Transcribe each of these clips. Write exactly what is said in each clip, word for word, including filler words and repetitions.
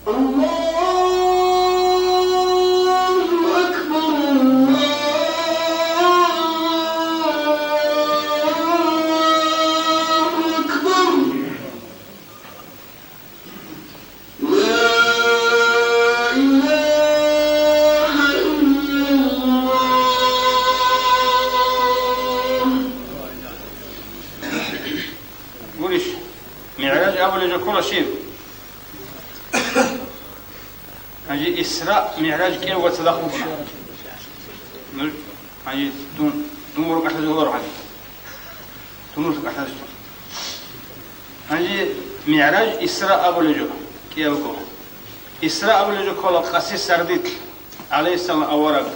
الله أكبر، الله أكبر. لا إله إلا الله. Гурищ, МигӀраж абулеб жо ккола щиб? Гьанже Исра, МигӀраж кӀиявго цадахъ букӀуна. Нуж, гьанже дун, дун рукӀалъазе гьоларо гьанже. Дун рукӀалъазе. Гьанже МигӀраж Исра абулеб жо кӀиявго. Исра абулеб жо ккола къаси сардилъ, гӀалайгьиссалам авараг,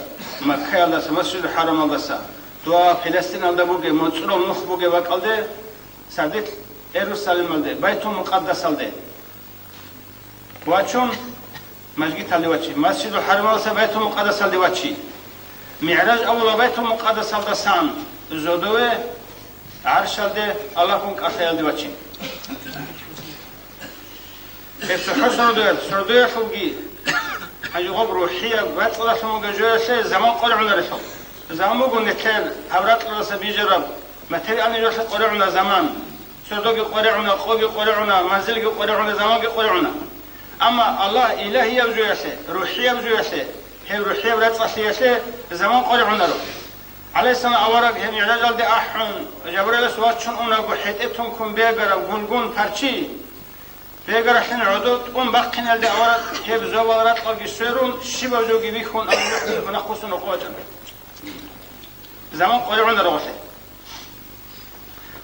Маккаялдаса, Масжидул ХӀарамалдаса, дова Палестиналда бугеб, моцӀрол нух бугеб бакӀалде, сардилъ Иерусалималде, Байтул-Мукъаддасалде вачун, мажгиталде вачи, Масжидул ХӀарамалдаса Байтул-Мукъаддасалде вачи. МигӀраж авула Байтул-Мукъаддасалдасан зодове гӀаршалде Аллагьгун кӀалъаялде вачи. Гьеб цохӀо сордоялъ, сордоялъулги, гьанже гъоб рухӀияб бацӀцӀадалъун бугеб жоялъе заман къваригӀунарелъул. Заман буго нилъер гьаб ракьалдаса бижараб материальный жоялъе къваригӀуна заман. Сордоги къваригӀуна, къоги къваригӀуна, манзилги къваригӀуна, заманги къваригӀуна. Амма Аллагь илагьияб жоялъе, рухӀияб жоялъе, гьеб рухӀияб рацӀцӀалъиялъе заман къваригӀунаро. ГӀалайгьиссалам авараг гьеб мигӀражалде ахӀун, Жабраилас вачун унаго хӀетӀе тункун бегараб гунгун парчи, бегаралъин гӀодов тӀун бахъиналде авараг гьеб зобал ракьалги сверун, щибаб жоги вихьун, абулухъе гьунахъ босун рокъов вачӀана. Заман къваригӀунаро гъолъе.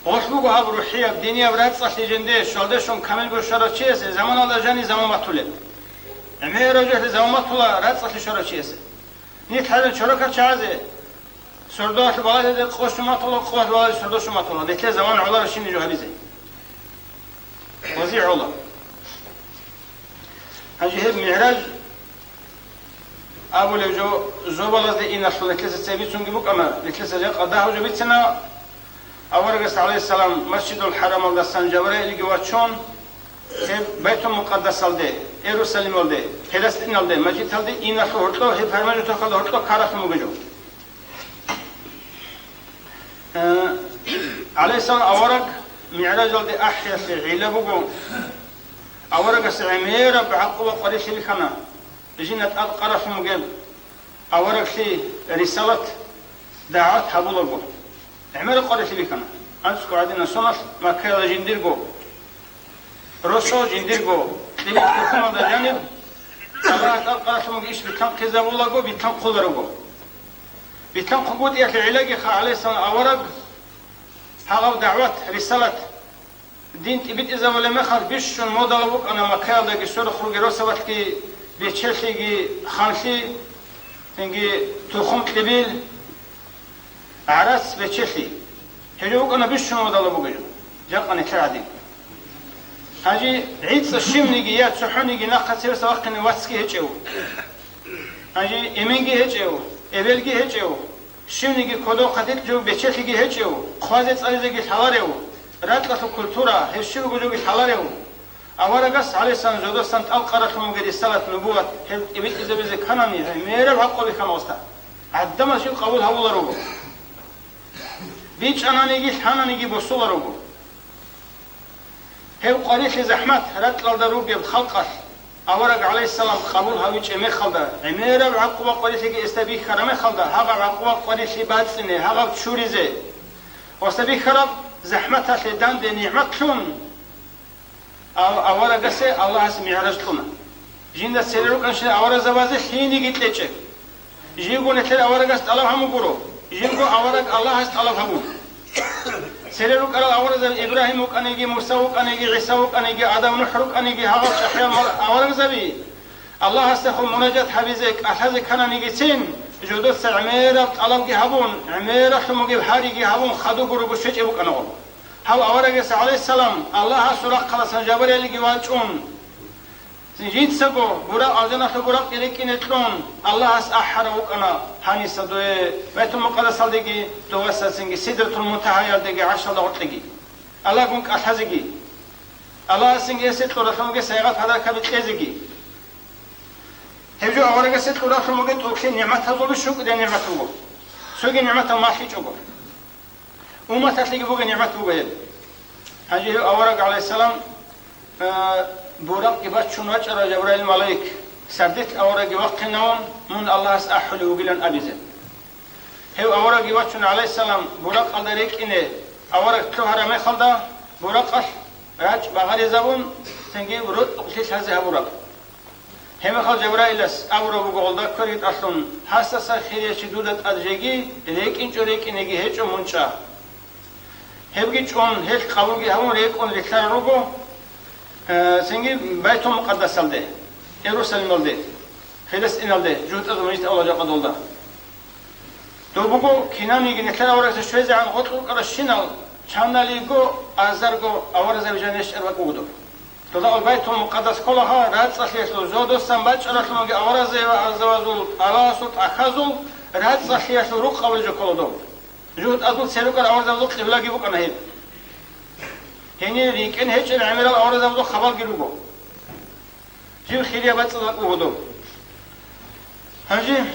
Гъолъ буго гьаб рухӀияб, динияб рацӀцӀалъи жинде щвалде щун камил бушарав чиясе заманалда жани заман батулеб. ГӀемераб жо гьелъе заман батула рацӀцӀалъи щварав чиясе. Нилъ гьанив чорокал чагӀазе сордоялъул балагьизе къо щун батула, къоялъул балагьизе сордо щун батула. Нилъер заман гӀоларав щинаб жо гьабизе. Гъози гӀола. Гьанже гьеб мигӀраж абулеб жо зобалазде иналъул нилъеца цебе бицунги букӀана, нилъеца жакъа дагьаб жо бицина, аварагас, гӀалайгьиссалам, Масжидул ХӀарамалдасан Жабраилги вачун, гьеб Байтул-Мукъаддасалде, Иерусалималде, Палестиналде, мажгиталде иналъул гьоркьоб, гьеб гьармажутахъалда гьоркьоб ккаралъун бугеб жо. Э, гӀалайгьиссалам авараг мигӀражалде ахӀиялъе гӀилла буго. Аварагас гӀемераб гӀакъуба къварилъи бихьана, жинда тӀадкъаралъун бугеб авараглъи рисалат, дагӀват гьабулаго. ГӀемераб къварилъи бихьана. АнцӀго гӀадинаб соналъ Маккаялда жиндирго росо, жиндирго кьибил тухумалда жаниб, Аллагьас тӀадкъаралъун бугеб иш битӀанхъизабулаго, битӀанхъуларуго. БитӀанхъугутӀиялъе гӀиллагиха, гӀалайгьиссалам авараг гьагъав дагӀват, рисалат, дин тӀибитӀизабулеб мехалъ бищун модалаб букӀана Маккаялдаги сверухъ ругел росабалъги, бечелъиги, ханлъи, цинги тухум кьибил, гӀарац, бечелъи. Гьеб жо букӀана бищун модалаб бугеб жо, жакъа нилъер гӀадин. Гьанже гӀицӀго щивниги я цохӀониги нахъа цебеса вахъине вацги гьечӀев, гьанже эменги гьечӀев, эбелги гьечӀев, щивниги кодоб хъатикь жо бечелъиги гьечӀев, хъвазе-цӀализеги лъаларев, ракьалъул культура, гьеб щиб буго жоги лъаларев, аварагас, гӀалайгьиссалам, зодасан тӀадкъаралъун бугеб рисалат, нубуват, гьеб тӀибитӀизабизе кканани, гӀемераб гӀакъуба бихьана гъосда. ГӀадамаз щиб къабул гьабуларуго. БичӀчӀананиги лъананиги босуларуго. Гьеб къварилъи захӀмат ракьалда ругеб халкъалъ авараг, гӀалайгьиссалам, къабул гьавичӀеб мехалда, гӀемераб гӀакъуба къварилъиги гьесда бихьараб мехалда, гьагъаб гӀакъуба къварилъи бацӀцӀине, гьагъаб чуризе, гьесда бихьараб захӀматалъе данде нигӀматлъун, ав-, аварагасе Аллагьас мигӀраж кьуна. Жинда цере рукӀанщинал аварагзабазе лъиениги кьечӀеб. Живго нилъер аварагас тӀалаб гьабун гуро, живго авараг Аллагьас тӀалаб гьабун. Цере рукӀарал аварагзаби Ибрагьим вукӀаниги, Муса вукӀаниги, ГӀиса вукӀаниги, Адам, НухӀ рукӀаниги, гьагъал чӀахӀиял мал-, аварагзаби Аллагьасдехун мунажат гьабизе кӀалъазе ккананигицин, жодоца гӀемераб тӀалабги гьабун, гӀемералъун бугеб гьариги гьабун хадуб гурого щвечӀеб букӀана гъоб. Гьав аварагас, гӀалайгьиссалам, Аллагьасул рахъаласан Жабраилги вачӀун, жинцаго буракъ, алжаналъул буракъги рикӀкӀине кьун, Аллагьас ахӀарав вукӀана гьаниса дое Байтул-Мукъаддасалдеги, довасацинги Сидратул-Мунтагьаялдеги, гӀаршалда гъоркьеги, Аллагьгун кӀалъазеги, Аллагьасинги гьесие кьуралъунги сайгъат гьадаркаби кьезеги. Гьеб жо аварагасе кьуралъун бугеб тӀокӀлъи нигӀматазул бищун кӀудияб нигӀмат буго. Цоги нигӀматал малъичӀого. Умматалъеги бугеб нигӀмат буго гьеб. Гьанже гьев авараг, гӀалайгьиссалам, э, Буракъги бачун вачӀарав Жабраил малаик, сардилъ аварагги вахъинавун, мун Аллагьас ахӀулев вугилан абизе. Гьев аварагги вачун, гӀалайгьиссалам, Буракъалда рекӀине авараг лъугьараб мехалда, Буракъалъ рачӀ багъаризабун, цинги рокьукълъи лъазе гьабураб. Гьеб мехалъ Жабраилас абураб буго гьалда кверги тӀалъун: «Гьасдаса хирияв чи дуда тӀад жеги, рекӀинчӀо рекӀинеги гьечӀо, мун чӀа». Гьебги чӀун, гьелъ къабулги гьабун, рекӀун рилълъарал руго, э, цинги Байтул-Мукъаддасалде, Иерусалималде, Филистиналде, жугьутӀазул мажгит авлал жакъа долда. Дов буго кинавниги нилъер аварагасда щвезегӀан гъоркь рукӀаращинал, чанналиго азарго аваразаби жанир щӀер бакӀ буго дов. Дуда Байтул-Мукъаддас кколагьа, рацӀцӀалъиялъул, зодосан бачӀаралъунги аваразаби ва азавазул, тӀалабасул, тӀахьазул рацӀцӀалъиялъул рукъ абулеб жо ккола дов. ЖугьутӀазул церукъал аваразабазул къиблаги букӀана гьеб. Гьенир рикӀкӀин гьечӀел гӀемерал аваразабазул хабалги руго. Жив хирияб бацӀцӀадаб буго доб. Гьанже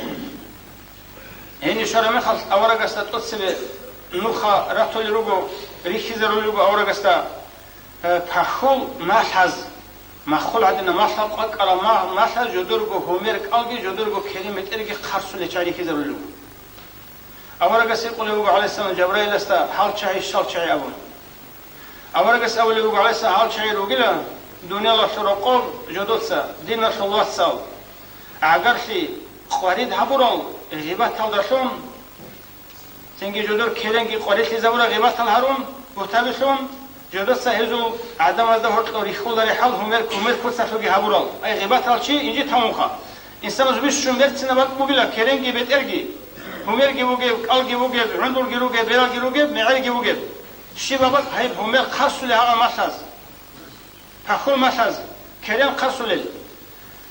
гьенир щвараб мехалъ аварагасда тӀоцебе нуха ратулел руго, рихьизарулел руго аварагасда, э, пахьул малъаз, маххул гӀадинаб малъал къвакӀарал ма-, малъаз жодорго гьумер кӀалги, жодорго керен бетӀерги хъарсулел чагӀи рихьизарулел руго. Аварагас гьикъулеб буго, гӀалайгьиссалам, Жабраиласда: «Гьал чагӀи щал чагӀи?» – абун. Аварагас абулеб буго, гӀалайгьиссалам: «Гьал чагӀи ругила дуниялалъул рокъоб жодоца, диналъул вацал, гӀагарлъи къварид гьабурал гъибаталдалъун, цинги жодор керенги къварилъизабурал гъибатал гьарун, бугьтабилъун, жодоца гьезул гӀадамазда гьоркьов рихьуларел хӀал гьумер-, гьумер куцалъуги гьабурал». Ай, гъибатал чи инжит гьавунха. Инсанас бищун берцинаб бакӀ бугила керенги бетӀерги, гьумерги бугеб, кӀалги бугеб, гӀундулги ругеб, бералги ругеб, мегӀерги бугеб. Щибаб бакӀ гьеб гьумер хъасулел гьагъал малъаз, пахьул малъаз, керен хъасулел.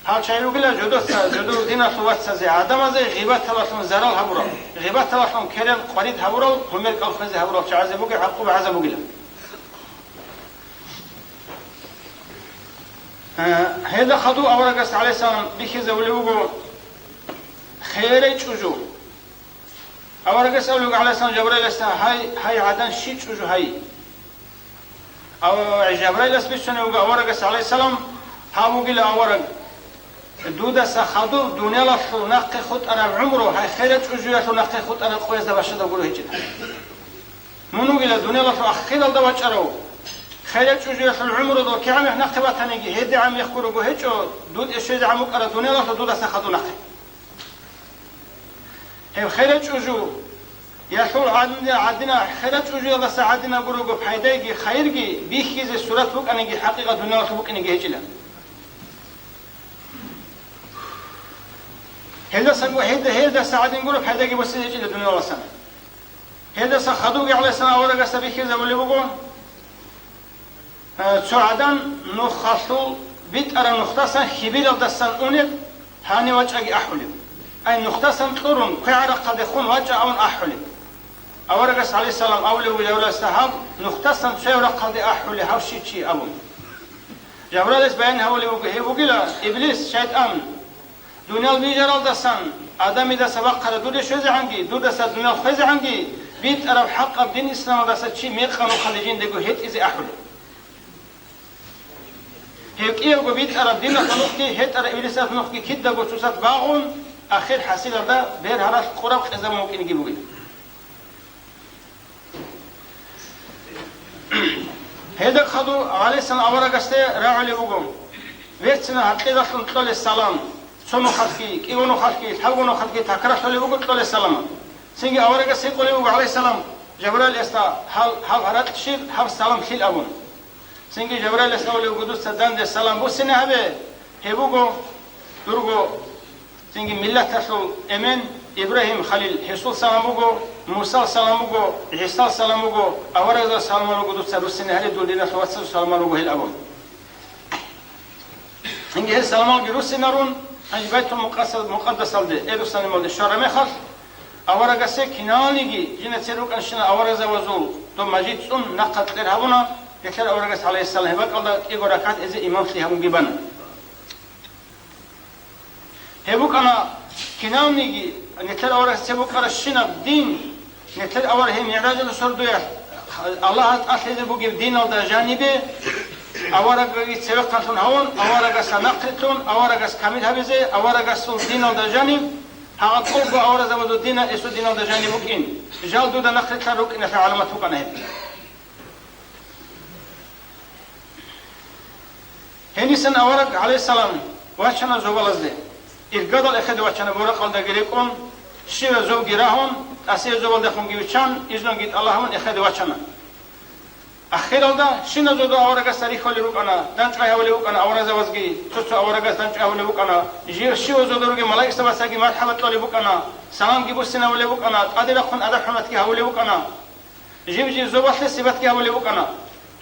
Гьал чагӀи ругила жодоца, жодор диналъул вацазе, гӀадамазе гъибаталалъун зарал гьабурал, гъибаталалъун керен къварид гьабурал, гьумер кӀал хвезе гьабурал чагӀазе бугеб гӀакъуба гӀазаб бугила. Э, гьелда хадув аварагас, гӀалайгьиссалам, бихьизабулеб буго херай чӀужу. Аварагас абулеб буго, гӀалайгьиссалам, Жабраиласда: «Гьай, гьай, гӀадан, щи чӀужу гьай?» Ав-, Жабраилас бицунеб буго аварагас, гӀалайгьиссалам: «Гьаб вугила, авараг, дудаса хадуб дуниялалъул нахъе хутӀараб гӀумру гьай херай чӀужуялъул нахъе хутӀараб къоязда бащадаб гуро гьечӀеб. Мун вугила дуниялалъул ахиралда вачӀарав, херай чӀужуялъул гӀумру дов кигӀан мех нахъе батаниги, гьедигӀан мех гурого гьечӀо, дуда щвезегӀан букӀараб дуниялалъул дудаса хадуб нахъе». Гьеб херай чӀужу, ялъул гӀадин-, гӀадина, херай чӀужуялдаса гӀадинаб гурого пайдайги хайирги бихьизе сурат букӀаниги, хӀакъикъат дуниялалъул букӀиниги гьечӀила. Гьелдасан гу-, гьелда-, гьелдаса гӀадин гуро пайдаги босизе гьечӀила дунияласан. Гьелдаса хадубги, гӀалайгьиссалам, аварагасда бихьизабулеб буго: «Э, цо гӀадан нухалъул битӀараб нухдасан хьибиралдасан унеб, гьанив вачӀаги ахӀулеб. Ай, нухдасан кьурун, квегӀаб рахъалдехун вачӀа», – абун ахӀулеб. Аварагас, гӀалайгьиссалам, абулеб буго Жабраиласда: «Гьаб, нухдасан цояб рахъалде ахӀулеб гьав щив чи?» – абун. Жабраилас баян гьабулеб буго: «Гьеб бугила Иблис, шайтӀан. Дуниял бижаралдасан, Адамидаса бахъараб дуде щвезегӀанги, дудаса дуниял хвезегӀанги, битӀараб хӀакъаб дин исламалдаса чи мекъаб нухалде жиндего гьетӀизе ахӀулеб. Гьев кӀиявго битӀараб диналъул нухги, гьетӀараб Иблисалъул нухги кидаго цоцазда багъун, ахир хӀасилалда бер гьаралъ къураб къезабун вукӀинеги бугила». Гьелда хадуб, гӀалайгьиссалам, аварагасде рагӀулеб буго: «Берцинаб гьаркьидалъун кьолеб салам». Цо нухалъги, кӀиго нухалъги, лъабго нухалъги такрарлъулеб буго кьолеб саламал. Цинги аварагас гьикъулеб буго, гӀалайгьиссалам, Жабраиласда: «Гьал, гьаб гьаракь щиб, гьаб салам лъил?» – абун. Цинги Жабраилас абулеб буго: «Дуца данде салам буссине гьабе, гьеб буго дурго, цинги миллаталъул эмен Ибрагьим халил, гьесул салам буго, Мусал салам буго, ГӀисал салам буго, аварагзал саламал руго, дуца буссине гьаре, дур диналъул вацазул саламал руго гьел», – абун. Цинги гьел саламалги руссинарун, гьанже Байтул-Мукъаса-, Мукъаддасалде, Иерусалималде щвараб мехалъ, аварагасе киналниги жинда цере рукӀанщинал аварагзабазул доб мажгит цӀун нахъа кьер гьабуна, гьелъ аварагас, гӀалайгьиссалам, гьеб бакӀалда кӀиго ракагӀат эзе имамлъи гьабунги бана. Гьеб букӀана кинавниги, нилъер аварагас цебе букӀарабщинаб дин, нилъер авараг гьеб МигӀражалъул сордоялъ Аллагьас тӀалъизе бугеб диналда жанибе, аварагги цевехъанлъун гьавун, аварагасда нахърилълъун, аварагас камил гьабизе, аварагасул диналда жаниб, гьагъа кӀолго аварагзабазул дина гьесул диналда жаниб букӀин. Жал дуда нахърилълъарал рукӀиналъе гӀаламат букӀана гьеб. Гьенисан авараг, гӀалайгьиссалам, вачана зобалазде. Иргадал эхеде вачана, буракъалдаги рекӀун, щибаб зобги рагьун, тӀасияб зобалдехунги виччан, изнуги тӀалаб гьабун эхеде вачана. Ахиралда щиназулго аварагасда рихьулеб букӀана, дандчӀвай гьабулеб букӀана аварагзабазги, цо-цо аварагас дандчӀвай гьабулеб букӀана, жив щивазул ругел малаикзабацаги мархӀабат кьолеб букӀана, саламги буссинабулеб букӀана, тӀаде рахъун адаб-хӀурматги гьабулеб букӀана. Жив-жив зобалъе сипатги гьабулеб букӀана.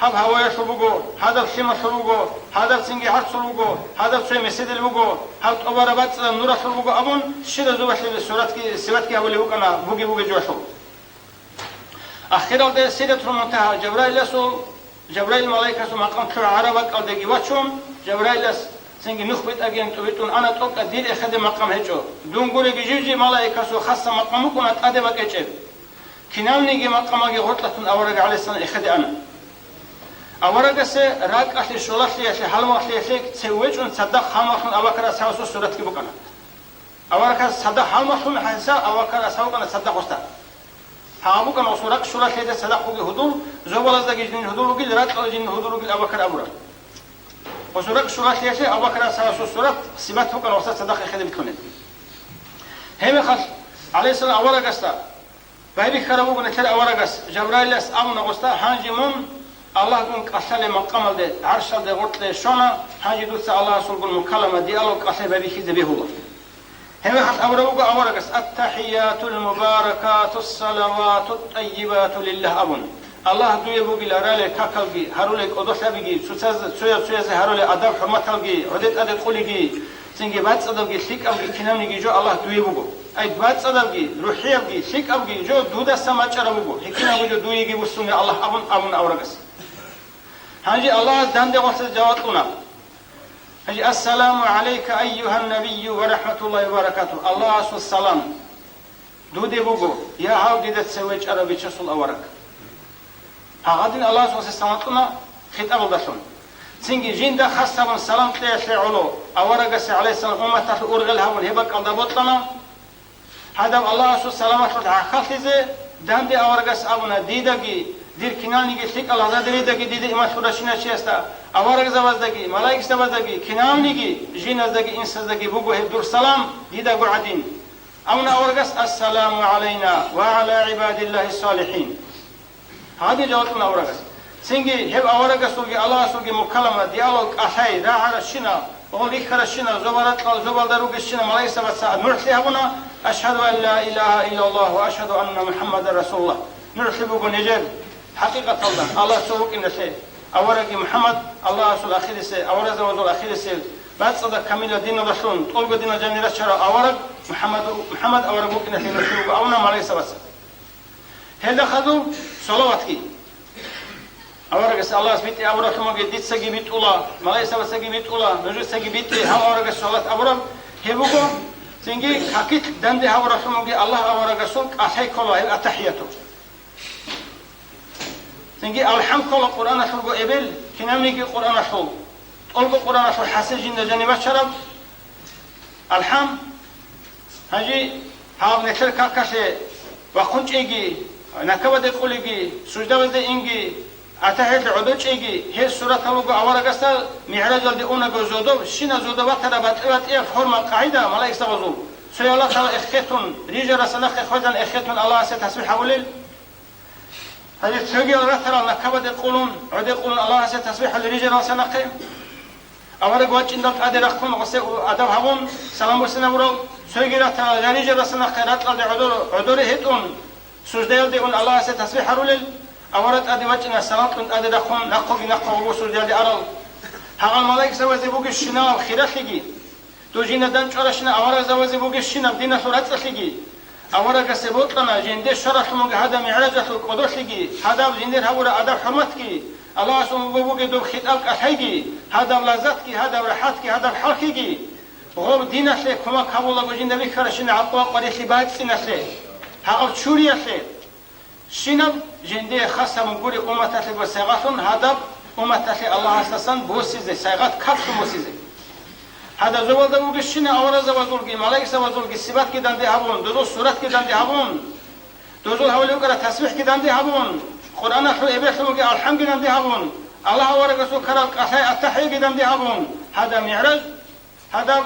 Гьаб гьаваялъул буго, гьадаб лъималъул буго, гьадаб цинги гьарцул буго, гьадаб цояб меседил буго, гьаб тӀубараб бацӀцӀадаб нуралъул буго абун, щибаб зобалъе суратги, сипатги гьабулеб букӀана буги-буги жоялъул. Ахиралде Сидратул Мунтагьа Жабраиласул, Жабраил малаикасул макъам лъугӀараб бакӀалдеги вачун, Жабраилас цинги нух битӀаген тӀубитӀун ана, тӀокӀаб дир эхеде макъам гьечӀо. Дун гуреги жив-жив малаикасул хасаб макъам букӀуна тӀаде бакӀечӀеб. Кинавниги макъамалги гъоркьалъун авараг гӀалайгьиссалам эхеде ана. Аварагасе ракӀалъе, щулалъиялъе, гьалмагълъиялъе цеве вачӀун цадахъ гьалмагълъун Абу Бакар асхӀабасул суратги букӀана. Аварагас цадахъ гьалмагълъун гьанса Абу Бакар асхӀаб вукӀана цадахъ гъосда. Гьагъаб букӀана гъосул ракӀ-щулалъиялъе цадахъ бугеб гьудул, зобалаздаги жиндир гьудул ругел, ракьалда жиндир гьудул ругел Абу Бакар абураб. Гъосул ракӀ-щулалъиялъе Абу Бакар асхӀабасул сурат, сипат букӀана гъосда цадахъ эхеде битӀунеб. Гьеб мехалъ, гӀалайгьиссалам, аварагасда байбихьараб буго нилъер аварагас, Жабраилас абуна гъосда: «Гьанже мун Аллагьгун кӀалъалеб макъамалде, гӀаршалде гъоркье щвана, гьанже дуца Аллагьасулгун мукалама, диалог кӀалъай байбихьизе бегьула». Гьеб мехалъ абураб буго аварагас: «Ат-тахӀиятул мубаракатус салаватут тӀайибату лиллагь», – абун. Аллагь, дуе бугила ралел какалги, гьарулел кӀодолъабиги, цоцаз-, цояз-цоязе гьарулел адаб-хӀурматалги, гӀодер тӀаде къулиги, цинги бацӀцӀадабги лъикӀабги кинабниги жо Аллагь дуе буго. Ай, бацӀцӀадабги, рухӀиябги, лъикӀабги жо дудасан бачӀараб буго, гьикинабго жо дуеги буссуна, Аллагь, абун, абуна аварагас. Гьанже Аллагьас данде гъосда жаваб кьуна. Гьанже: «Ассаламу гӀалайка, айюгьан набийю ва рахӀматуллагьи ва баракатугь». Аллагьасул салам дуде буго, я гьав дида цеве вачӀарав Бичасул авараг. Гьагъадин Аллагьас гъосда салам кьуна хитӀабалдалъун. Цинги жинда хас гьабун салам кьеялъе гӀоло, аварагасе, гӀалайгьиссалам, умматалъул ургъел гьабун гьеб бакӀалда бокьана. Гьадаб Аллагьасул саламалъулъ гӀахьаллъизе данде аварагас абуна: «Дидаги, дир киналниги лъикӀал гьазадеридаги дида иман лъуращинав чиясда, аварагзабаздаги, малаикзабаздаги, киналниги, жиназдаги, инсаздаги буго гьеб дур салам дидаго гӀадин». Абуна аварагас: «Ассаламу гӀалайна ва гӀала гӀибадиллагьи салихӀин». Гьадин жаваб кьуна аварагас. Цинги гьеб аварагасулги Аллагьасулги мукалама, диалог кӀалъай рагӀаращинал, гъол рихьаращинал, зобал-ракьал, зобалда ругещинал малаикзабаца нугӀлъи гьабуна: «Ашгьаду ан ла илагьа иллаллагь ва ашгьаду анна МухӀаммадан расулуллагь». НугӀлъи буго нижер хӀакъикъаталда Аллагь цо вукӀиналъе, аварагги МухӀаммад Аллагьасул ахирисел, аварагзабазул ахирисел, бацӀцӀадаб камилаб диналдалъун, тӀолго динал жанир рачарав авараг МухӀаммад, МухӀаммад авараг вукӀиналъе нугӀлъи буго абуна малаикзабаца. Гьелда хадуб салаватги. Аварагас Аллагьас битӀе абуралъун буго, дицаги битӀула, малаикзабацаги битӀула, нужецаги битӀе гьав аварагас салават абураб. Гьеб буго, цинги какилъ данде гьабуралъун буго Аллагь аварагасул кӀалъай ккола гьеб аттахӀияту. Цинги алхӀам ккола Къуръаналъулго эбел, кинабниги Къуръаналъул, тӀолго Къуръаналъул хӀасил жинда жаниб бачараб. АлхӀам, гьанже гьаб нилъер какалъе вахъун чӀейги, накабаде къулиги, суждабазде инги, аттахӀияталде гӀодор чӀейги, гьеб суратал руго аварагасда МигӀражалде унаго зодоб, щинаб зодоб батараб батӀи-батӀияб форма, къагӀида малаикзабазул, цоял ратал эхетун, рижарасда нахъе хвезан эхетун Аллагьасе тасбихӀ гьабулел. Гьанир цогиял ратарал накабаде къулун, гӀоде къулун Аллагьасе тасбихӀ гьабулел рижаралдаса нахъе. Авараг вачӀиндал тӀаде рахъун гъосе адаб гьабун, салам буссинабурал, цоги ратарал рижаралдаса нахъе ракьалде гӀодор-, гӀодоре гьетӀун, суждаялде ун Аллагьасе тасбихӀ гьарулел, авараг тӀаде вачӀина салам кьун тӀаде рахъун, нахъеги нахъе гъугу суждаялде арал. Гьагъал малаикзабазе бугебщинаб хиралъиги, дов жинда дандчӀваращинал аварагзабазе бугебщинаб диналъул рацӀцӀалъиги, аварагасе бокьана жинде щваралъун буго гьадаб МигӀражалъул кӀодолъиги, гьадаб жиндир гьабураб адаб-хӀурматги, Аллагьасул бугеб доб хитӀаб кӀалъайги, гьадаб лаззатги, гьадаб рахӀатги, гьадаб хӀалхьиги. Гъоб диналъе кумак гьабулаго жинда бихьаращина гӀакъуба къварилъи бацӀцӀиналъе, гьагъаб чуриялъе. Щинаб жиндие хас гьабун гури умматалъего сайгъатлъун, гьадаб умматалъе Аллагьасдасан босизе, сайгъат каклъун босизе. Гьадаб зобалда вугищина аваразабазулги, малаикзабазулги сипатги данде гьабун, дозул суратги данде гьабун, дозул гьавли вукӀара тасбихӀги данде гьабун, Къуръаналъул эбелъун вугев алхӀамги данде гьабун, Аллагь аварагасул ккарал кӀалъай аттахӀиги данде гьабун, гьадаб мигӀраж, гьадаб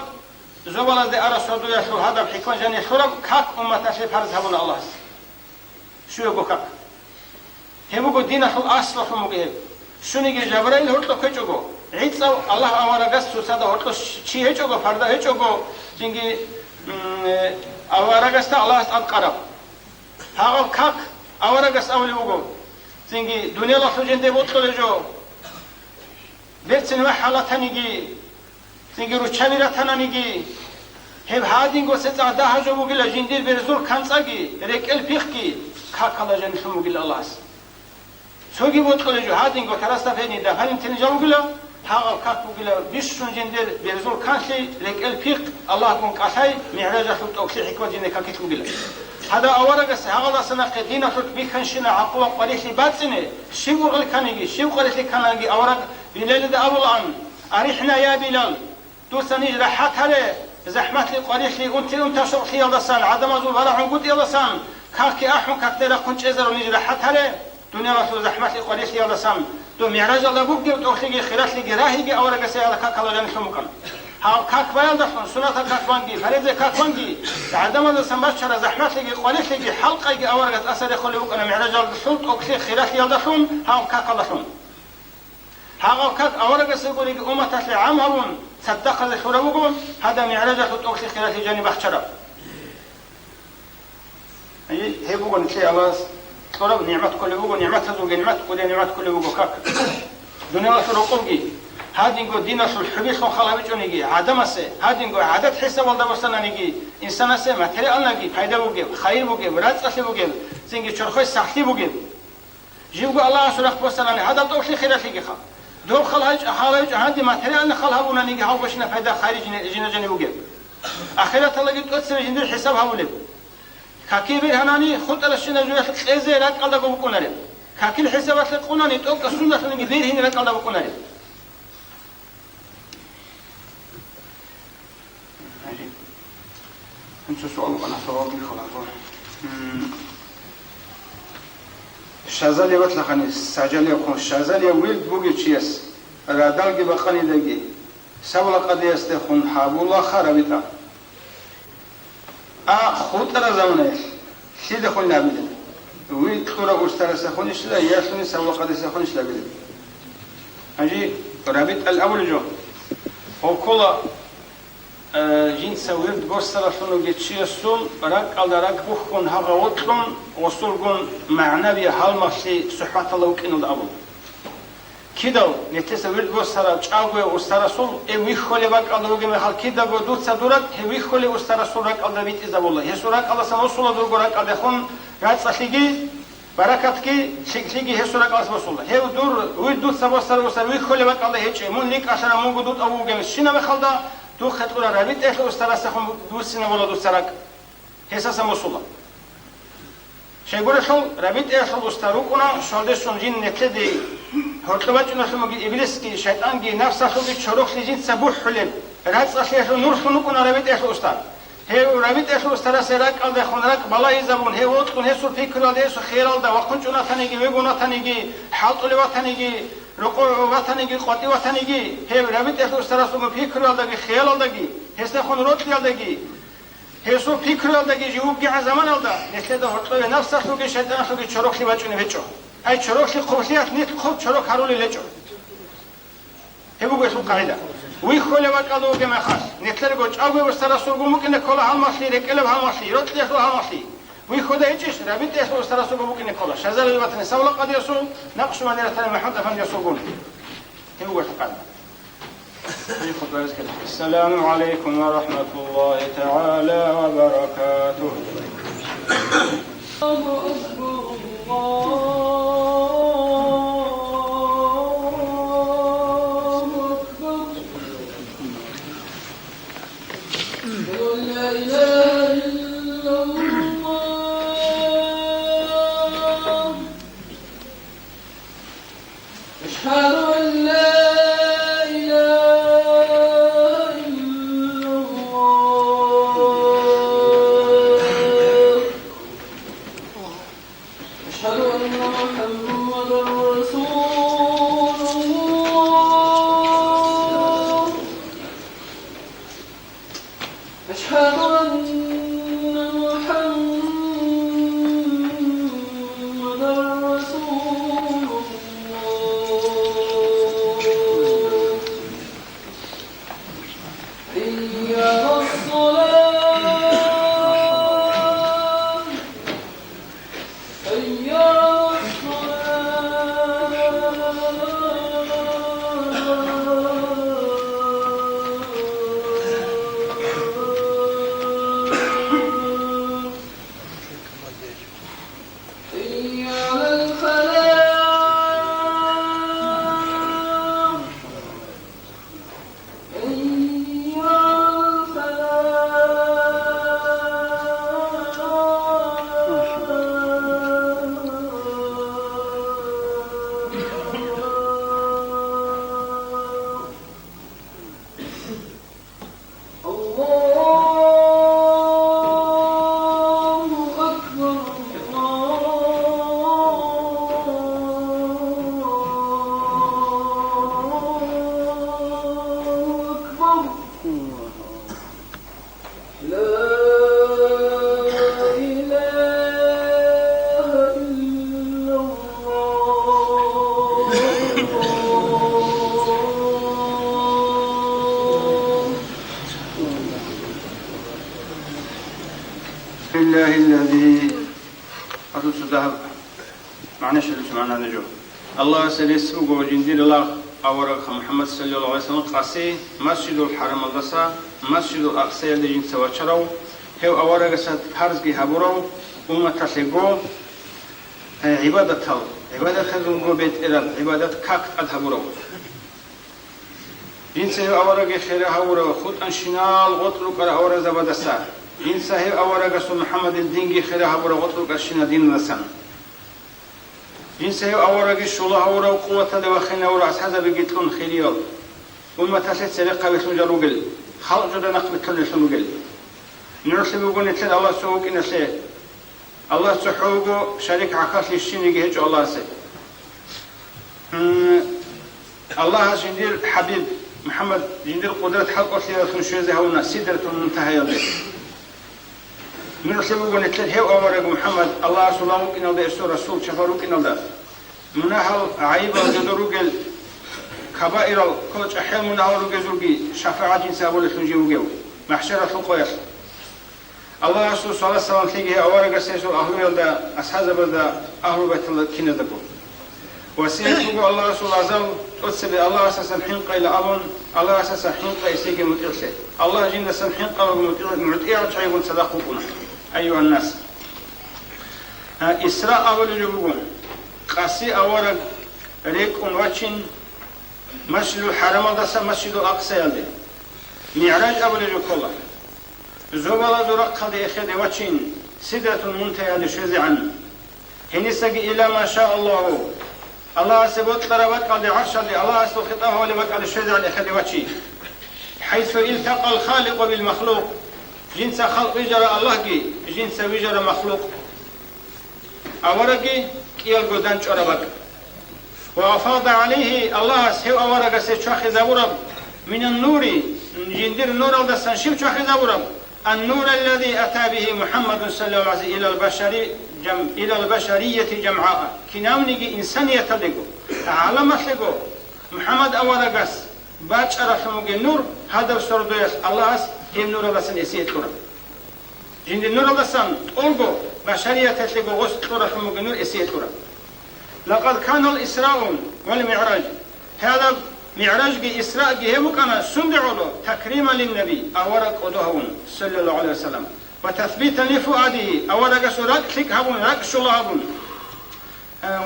зобалазде арас сордоялъул гьадаб хӀикмат жанир лъураб как умматалъе парз гьабуна Аллагьас. Щуего как. Гьеб буго диналъул аслалъун буго гьеб. Щуниги Жабраил гьоркьоб ккечӀого, гӀицӀав Аллагь аварагас цоцазда гьоркьоб чи гьечӀого, парда гьечӀого, цинги, м, э, аварагасда Аллагьас тӀадкъараб. Гьагъаб как аварагас абулеб буго, цинги дуниялалъул жинде бокьулеб жо. Берцин вахӀал ратаниги, цинги руччаби ратананиги, гьеб гьадинго цецӀар дагьа жо бугила жиндир берзул канцӀаги, рекӀел пихъги, какала жанилъун бугила Аллагьас. Цоги бокьулеб жо гьадинго тарасда фени дагьанин тенижал вугила, гьагъаб как бугила бищун жиндир берзул канлъи, рекӀел пихъ, Аллагьгун кӀалъай, мигӀражалъул тӀокӀлъи хӀикмат жинда какилъ бугила. Гьадаб аварагас гьагъалдаса нахъе диналъулъ бихьанщина гӀакъуба къварилъи бацӀцӀине, щив ургъел кканиги, щив къварилъи ккананиги авараг Билалида абулаан: «Арихна, я Билал, дуца ниж рахӀат гьаре, захӀмалъи къварилъи унти-унташокълъиялдасан, гӀадамазул барагӀунгутӀиялдасан, какги ахӀун, какде рахъун чӀезарун ниж рахӀат гьаре, дуниялалъул захӀмалъи къварилъиялдасан, дун мигӀражалда бугев тӀокӀлъиги хиралъиги рагьиги аварагасда какала жанилъун букӀана». Гьав как баялдалъун, сунатал как банги, фаризаяб как банги, гӀадамаздасан бачара захӀмалъиги къварилъиги хӀалкъайги аварагас тӀаса рехулеб букӀана мигӀражалдалъул тӀокӀлъи хиралъиялдалъун, гьав какалдалъун. Гьагъав как аварагасда гуриги умматалъе гӀам гьабун, цадахъазе лъурав вуго, гьадаб мигӀражалъул тӀокӀлъи хиралъи жаниб бахчараб. Гьеб буго нилъее Аллагьас кьураб нигӀмат кколеб буго, нигӀматазулги нигӀмат кколеб, нигӀмат кколеб буго как. Дуниялалъул рокъобги, гьадинго диналъул хӀубилъун халабичӀониги, гӀадамасе, гьадинго гӀадат хӀисабалда босананиги, инсанасе материалнаги пайда бугеб, хайир бугеб, рацӀцӀалъи бугеб, цинги чорхой сахлъи бугеб. Живго Аллагьасул рахъ босанани гьадаб тӀокӀлъи хиралъигиха. Доб хал гьайчӀ-, хал гьайчӀо гьанде материальный хал гьабунанги гьав гошина пайда хайри жине-, жина-жани бугеб. Ахираталдаги тӀоцебе жиндир хӀисаб гьабулеб. Какил бергьанани хутӀаращина жуялъ кьезе ракӀалдаго букӀунареб. Какил хӀисабалъе къунани тӀокӀаб сундалъунги бергьине ракӀалда букӀунареб. Гьанже суал вукӀана, суал бихьулаго. М, щазалияб батлахъани, сажалияб хъун, щазалияб вирд бугев чияс радалги бакъанидаги, сабла къадиясдехун гьабулаха рабитӀа. А хутӀараб заманаялъ лъидехун абилеб? Вирд кьурав устарасехунищила, я лъугьинчӀеб сабла къадиясехунищила абилеб? Гьанже рабитӀал абулеб жо. Гьеб ккола, э, жинца вирд босаралъун вугев чиясул ракӀалда ракӀ бухьун гьагъа вокьун, гъосулгун магӀнави гьалмагълъи сухӀбаталда вукӀиналда абун. Кидав нилъеца вирд босарав чӀагояв устарасул, э, вихьулеб бакӀалда вугеб мехалъ, кидаго дуца дур ракӀ гьев вихьулев устарасул ракӀалда битӀизабула. Гьесул ракӀалдасан босула дурго ракӀалдехун рацӀцӀалъиги, баракатги, лъикӀлъиги гьесул ракӀалдаса босула. Гьев дур вирд дуца босарав устар вихьулеб бакӀалда гьечӀеб, мун лъикӀ кӀалъарав мунго дутӀа вугев щинаб мехалда, духъе кьураб рабитӀаялъул устарасехун буссинабула дуца ракӀ. Гьесасан босула. Щайгурелъул, рабитӀаялъул устар рукӀуна щвалдесун жин нилъеде гьоркьоб бачӀуналъун бугеб иблисги, шайтӀанги, напсалъулги чорохлъи жинца бухӀулеб, рацӀцӀалъиялъул нурлъун рукӀуна рабитӀаялъул устар. Гьев рабитӀаялъул устарасе ракӀалдехун ракӀ балагьизабун, гьев вокьун гьесул пикруялда, гьесул хиялалда вахъун чӀун ватаниги, вегун ватаниги, хӀалтӀулев ватаниги, рокъов ватаниги, къватӀив ватаниги, гьев рабитӀаялъул устарасул пикруялдаги, хиялалдаги, гьесдехун рокьиялдаги, гьесул пикруялдаги живгогӀан заманалда нилъеда гьоркьове напсалъулги шайтӀаналъулги чорохлъи бачӀунеб гьечӀо. Гьай, чорохлъи хъублъиялъ нилъ хъуб чорох гьарулел гьечӀо. Гьеб буго гьесул къагӀида. Вихьулеб бакӀалда вугеб мехалъ, нилъерго чӀаго устарасулгун букӀине ккола гьалмагълъи, рекӀелаб гьалмагълъи, рокьиялъул гьалмагълъи. Вихьуда гьечӀищ, рабитӀаялъул устарасулгун букӀине ккола. Шазали батани савла къадиясул, Накъшбанди ратани МухӀаммад афандиясулгун. Гьеб буго гьесул къагӀида. السلام عليكم ورحمة الله تعالى وبركاته. الله أكبر، الله أكبر. أشهد أن لا إله إلا الله. أشهد أن لا إله إلا الله. أشهد أن محمدا رسول الله. أشهد أن محمدا رسول الله. حي على الصلاة. حي على الصلاة. حي على الفلاح. حي على الفلاح. الله أكبر، الله أكبر. لا إله إلا الله. لله الذي. Аллагьасул магӀна нижер. Аллагьасе рес буго жиндир лагъ авараг МухӀаммад саллаллагьу гӀалайгьи вассаллам къаси Масжидул ХӀарамалдаса Масжидул Акъсаялде жинца вачарав, гьев аварагасда парзги гьабурав, умматалъего, э, гӀибадатал, гӀибадаталъего бетӀераб гӀибадат как тӀад гьабурав. Жинца гьев авараги хира гьавурав хутӀанщинал гъоркь рукӀарал аварагзабаздаса, жинца гьев аварагасул МухӀаммадил динги хира гьабурав гъоркь рукӀарщинал диналдасан. Жинца гьев авараги щула гьавурав къуваталде вахинавурал асхӀабзабиги кьун хириял, умматалъе церехъабилъун жал ругел, халкъ журда нахъбилълъунеллъун ругел. НугӀлъи буго нилъер Аллагь цо вукӀиналъе. Аллагь цохӀо вуго, шарик гӀахьаллъи щибниги гьечӀо Аллагьасе. М, Аллагьас жиндир ХӀабиб МухӀаммад жиндир къудрат хӀалкӀолъиялъун щвезе гьавуна Сидратул Мунтагьаялде. НугӀлъи буго нилъер гьев авараг МухӀаммад Аллагьасул лагъ вукӀиналда, гьесул Расул чапар рукӀиналда, мунагьал, гӀайибал жидер ругел, кабаирал, ккола чӀахӀиял мунагьал ругезулги шафагӀат жинца гьабулеллъун жив вугев, махӀшаралъул къоялъ. Аллагьасул салат-салам лъеги гьев аварагас, гьесул агьлуялда, асхӀабзабазда, агьлу байталда киназдаго. Васият буго Аллагьасул азал, тӀоцебе Аллагьасасан хӀинкъайила абун, Аллагьасасан хӀинкъай гьесие мутӀигӀлъе. Аллагь жиндасан хӀинкъалаго мутӀигӀ-, мутӀигӀав чагӀигун цадахъ вукӀуна. Айюгьаннас. А, Исра абулеб жо буго, къаси авараг рекӀун вачин Масжидул ХӀарамалдаса Масжидул Акъсаялде. МигӀраж абулеб жо ккола, зобалазул рахъалде эхеде вачин, Сидратул Мунтагьаялде щвезегӀан. Гьенисаги, ила ма ша Аллагьу, Аллагьасе бокьараб бакӀалде, гӀаршалде, Аллагьасул хитӀаб гьабулеб бакӀалде щвезегӀан эхеде вачин. ХӀайсу илтакъал халикъу бил махлукъ, жинца халкъ вижарав Аллагьги, жинца вижарав махлукъ. Аварагги кӀиялго дандчӀвараб бакӀ. Ва афада гӀалайгьи, Аллагьас гьев аварагасе чвахизабураб, минан нури, жиндир нуралдасан щиб чвахизабураб? Ан-нур аллази ата бигьи МухӀаммадун саллаллагьу гӀалайгьи ва саллам илал башари-, жам-, илал башарияти жамгӀа, кинавниги инсанияталдего, гӀаламалъего МухӀаммад аварагас бачӀаралъун бугеб нур, гьадаб сордоялъ Аллагьас гьеб нуралдасан эсие кьураб. Жиндир нуралдасан тӀолго башарияталъего гъос кьуралъун бугеб нур эсие кьураб. Лакъад канал Исрау вал МигӀраж. Гьалаб МигӀражги Исраги гьеб букӀана сунде гӀоло, такриман линнаби, авараг кӀодо гьавун, саллаллагьу гӀалайгьи ва саллам, ва тасбитан лифуадигьи, аварагасул ракӀ лъикӀ гьабун, ракӀ щула гьабун,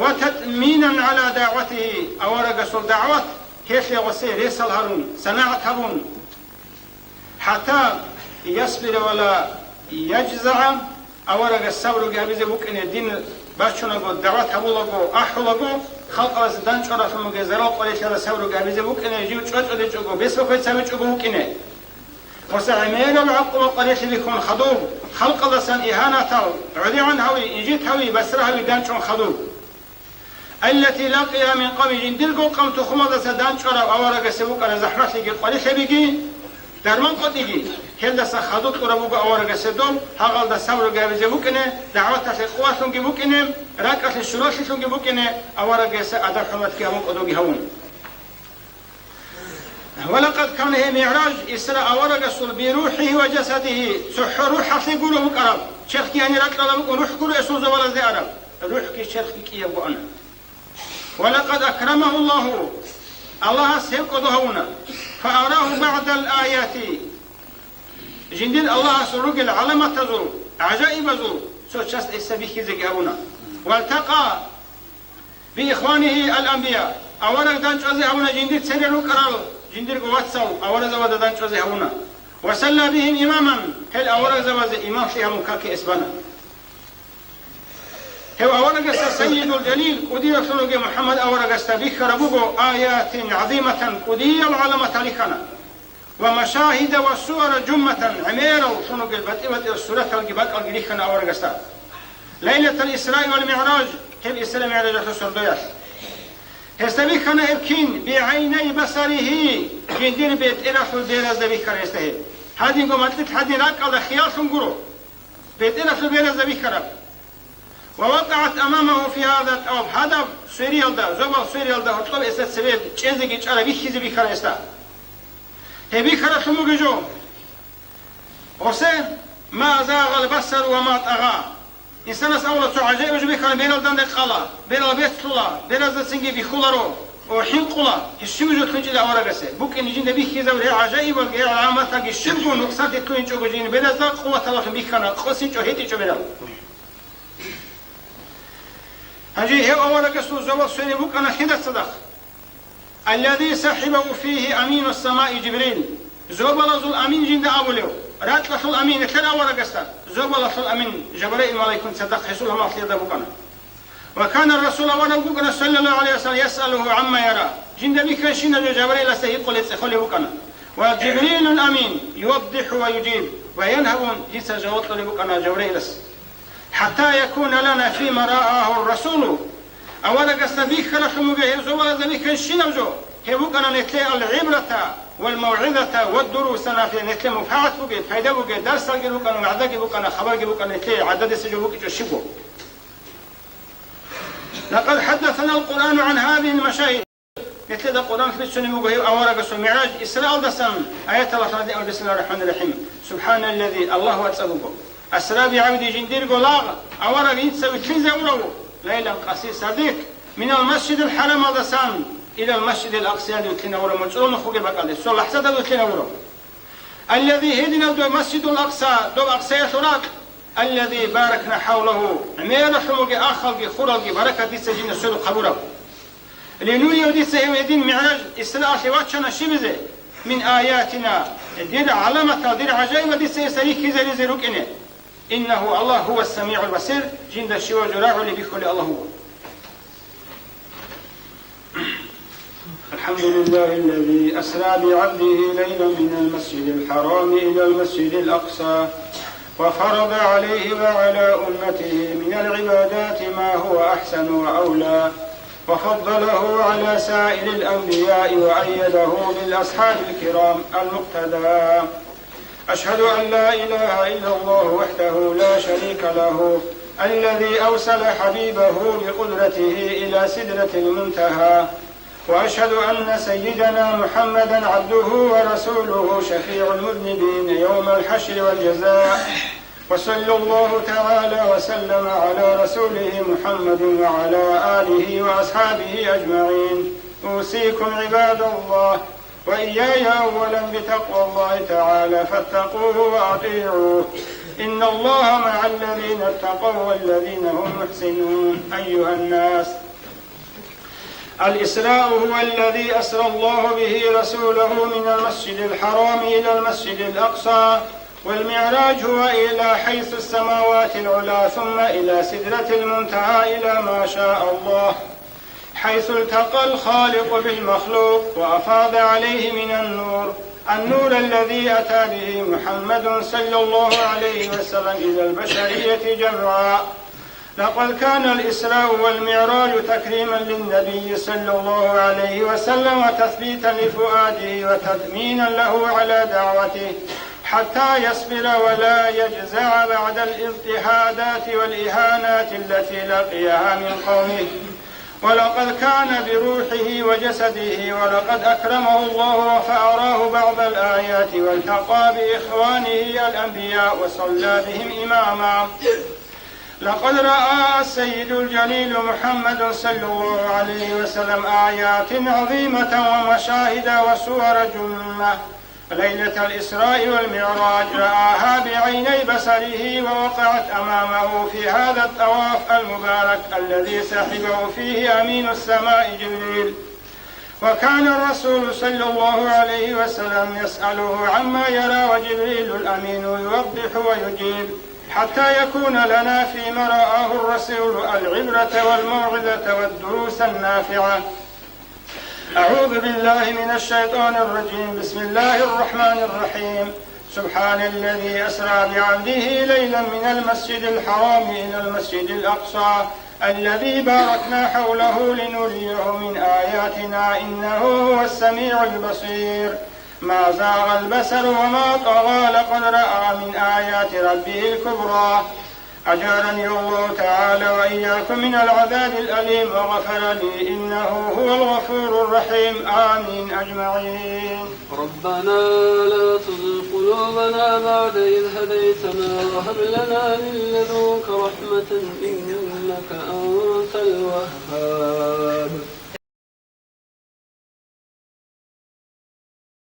ва татминан гӀала дагӀватигьи, аварагасул дагӀват гьелъе гъосе ресал гьарун, санагӀат гьабун. ХӀатта Ясбира ва ла яжзагӀа, аварагас сабруги гьабизе букӀине, дин бачунаго, дагӀват гьабулаго, ахӀулаго, халкъалъе дандчӀваралъун бугеб зарал къварилъиялда сабруги гьабизе букӀине, жив чӀвачӀуличӀого, бесбахъи цабичӀого вукӀине. Ва гӀемерал гӀакъуба къварилъи бихьун хадуб, халкъалдасан игьанатал, гӀодигӀан гьави, инжит гьави, басра гьави дандчӀун хадуб. Аллати лакъия мин къавми, жиндирго къавм-тухумалдаса дандчӀварав аварагасда букӀараб захӀмалъиги къварилъабиги, дарман къотӀиги, гьелдаса хадуб кьураб буго аварагасда доб, гьагъалда сабруги гьабизе букӀине, дагӀваталъе къуваталъунги букӀине, ракӀалъе щуралъилъунги букӀине, аварагасда адаб-хӀурматги гьабун кӀодоги гьавун. Ва лакъад кана, гьеб МигӀраж, Исра аварагасул, бирухӀигьи ва жасадигьи, цохӀо рухӀалъе гуро букӀараб, черхги гьанир ракьалда букӀун, рухӀ гуро эсул зобалазде араб, рухӀги черхги кӀиябго ана. Ва лакъад акрамагьу Аллагьу, Аллагьас гьев кӀодо гьавуна, фа арагьу багӀдал аяти, жиндир Аллагьасул ругел гӀаламатазул, гӀажаибазул цо часть гьесда бихьизеги гьавуна. Валтакъа би ихванигьи ал-анбия, авараг дандчӀвазе гьавуна, жиндир церер рукӀарал жиндирго вацал аварагзабазда дандчӀвазе гьавуна. Ва салла бигьим имаман, гьел аварагзабазе имамлъи гьабун каки эс бана. Гьев аварагасда Сайидул Жалил, кӀудиявлъун вугев МухӀаммад аварагасда бихьараб буго аятин гӀазиматан, кӀудиял гӀаламатал рихьана. Ва машагьида ва суара жумматан, гӀемерал лъун ругел батӀи-батӀиял сураталги бакӀалги рихьана аварагасда. Лайлатал Исраи вал МигӀраж, гьеб Исра-МигӀражалъул сордоялъ. Гьесда бихьана гьеб кин, бигӀайнай басаригьи, жиндир бетӀералъул беразда бихьана гьесда гьеб. Гьадинго макьилъ гьадин ракӀалда хияллъун гуро, бетӀералъул беразда бихьараб. Ва вакъагӀат амамагьу фи гьаза тӀаваф, гьадаб свериялда, зобал свериялда гьоркьоб гьесда цебе чӀезеги чӀара бихьизе бихьана гьесда. Гьеб бихьаралъун бугеб жо, гьосе, ма загъал басару ва ма тӀагъа. Инсанас авала цо гӀажаиб жо бихьана, берал данде къала, берал бецлъула, беразда цинги бихьуларо, о, хӀинкъула, гьищив жо лъунчӀила аварагасе. БукӀине жинда бихьизаб гьел гӀажаибалги, гьел гӀаламаталги щибго нукъсанлъи лъугьинчӀого жиндир беразда, къуваталъухъ бихьана, къосинчӀо гьетӀичӀо берал. Гьанже гьев аварагасул зобал свере букӀана лъида цадахъ? Аллази сахӀибагьу фигьи амину самаи Жибрил. Зобалазул амин жинда абулев, ракьалъул амин, нилъер аварагасда, зобалалъул амин Жабраил малаикун цадахъ гьесул гьамал лъида букӀана. Ва кана Расул, авараг вукӀана, саллаллагьу гӀалайгьи ва саллам, ясъалугьу гӀамма яра. Жинда бихьанщинаб жо Жабраиласда гьикъулеб, цӀехолеб букӀана. Ва Жибрилул амин юваддихӀу ва южиб, баян гьабун, дица жаваб кьолеб букӀана Жабраилас. ХӀатта якуна лана фима раагьу расулу. Аварагасда бихьаралъун бугеб гьеб зобалазда бихьанщинаб жо, гьеб букӀана нилъее ал-гӀибрата вал-мавгӀизата ва дурусана фи, нилъее муфагӀат бугеб, пайда бугеб дарсалги букӀана, вагӀзаги букӀана, хабарги букӀана, нилъее гӀададиса жо букӀичӀо щибго. Лакъад хӀаддасана ал-Къуръану гӀан гьазигьил машагьид. Нилъеда Къуръан бицунеб буго гьев аварагасул мигӀраж, Исраалдасан, аяталда гьадин абуна: Бисмиллагьир рахӀманир рахӀим. Субханаллази, Аллагь вацӀцӀадго. Асра бигӀабдигьи, жиндирго лагъ авараг жинца вилълъине гьавурав, лайлан, къаси сардилъ, минал масжидил хӀарамалдасан илал масжидил акъсаялде вилълъине гьавурав, муцӀрул нух бугеб бакӀалде, цо лахӀзаялде вилълъине гьавурав. Аллази, гьединав доб Масжидул Акъса, доб Акъсаялъул ракь, аллази баракна хӀавлагьу, гӀемералъун бугеб ахалги хуралги баракат дица жинда сверухъ гьабураб. Линурияв, дица гьев гьедин мигӀраж Исраалъе вачана щибизе, мин аятина, дир гӀаламатал, дир гӀажаибал дица гьесда рихьизаризе рукӀине. Иннагьу, Аллагь, гьува ссамигӀул басир, жинда щивав жо рагӀулев, бихьулев Аллагь вуго. الحمد لله الذي أسرى بعبده ليلا من المسجد الحرام إلى المسجد الأقصى، وفرض عليه وعلى أمته من العبادات ما هو أحسن وأولى، وفضله على سائر الأنبياء وأيده بالأصحاب الكرام المقتدى. أشهد أن لا إله إلا الله وحده لا شريك له، الذي أوصل حبيبه بقدرته إلى سدرة المنتهى، وأشهد أن سيدنا محمدا عبده ورسوله شفيع المذنبين يوم الحشر والجزاء. وصلى الله تعالى وسلم على رسوله محمد وعلى آله وأصحابه أجمعين. أوصيكم عباد الله وإياي أولا بتقوى الله تعالى فاتقوه وأطيعوه. إن الله مع الذين اتقوا والذين هم محسنون. أيها الناس، الإسراء هو الذي أسرى الله به رسوله من المسجد الحرام إلى المسجد الأقصى، والمعراج هو إلى حيث السماوات العلى ثم إلى سدرة المنتهى إلى ما شاء الله، حيث التقى الخالق بالمخلوق وأفاض عليه من النور، النور الذي أتى به محمد صلى الله عليه وسلم إلى البشرية جمعاء. لقد كان الإسراء والمعراج تكريما للنبي صلى الله عليه وسلم وتثبيتا لفؤاده وتثمينا له على دعوته، حتى يصبر ولا يجزع بعد الاضطهادات والإهانات التي لقيها من قومه. ولقد كان بروحه وجسده، ولقد أكرمه الله فأراه بعض الآيات والتقى بإخوانه الأنبياء وصلى بهم إماما. لقد رأى السيد الجليل محمد صلى الله عليه وسلم آيات عظيمة ومشاهد وصور جمة ليلة الإسراء والمعراج، رآها بعيني بصره ووقعت أمامه في هذا الطواف المبارك الذي سحبه فيه أمين السماء جبريل. وكان الرسول صلى الله عليه وسلم يسأله عما يرى وجبريل الأمين يوضح ويجيب، حتى يكون لنا فيما رآه الرسول العبرة والموعظة والدروس النافعة. أعوذ بالله من الشيطان الرجيم. بسم الله الرحمن الرحيم. سبحان الذي أسرى بعبده ليلا من المسجد الحرام إلى المسجد الأقصى الذي باركنا حوله لنريه من آياتنا إنه هو السميع البصير. ما زاغ البصر وما طغى، لقد رأى من آيات ربه الكبرى. أجارني الله تعالى وإياكم من العذاب الأليم وغفر لي إنه هو الغفور الرحيم. آمين أجمعين. ربنا لا تزغ قلوبنا بعد إذ هديتنا وهب لنا من لدنك رحمة إنك أنت الوهاب.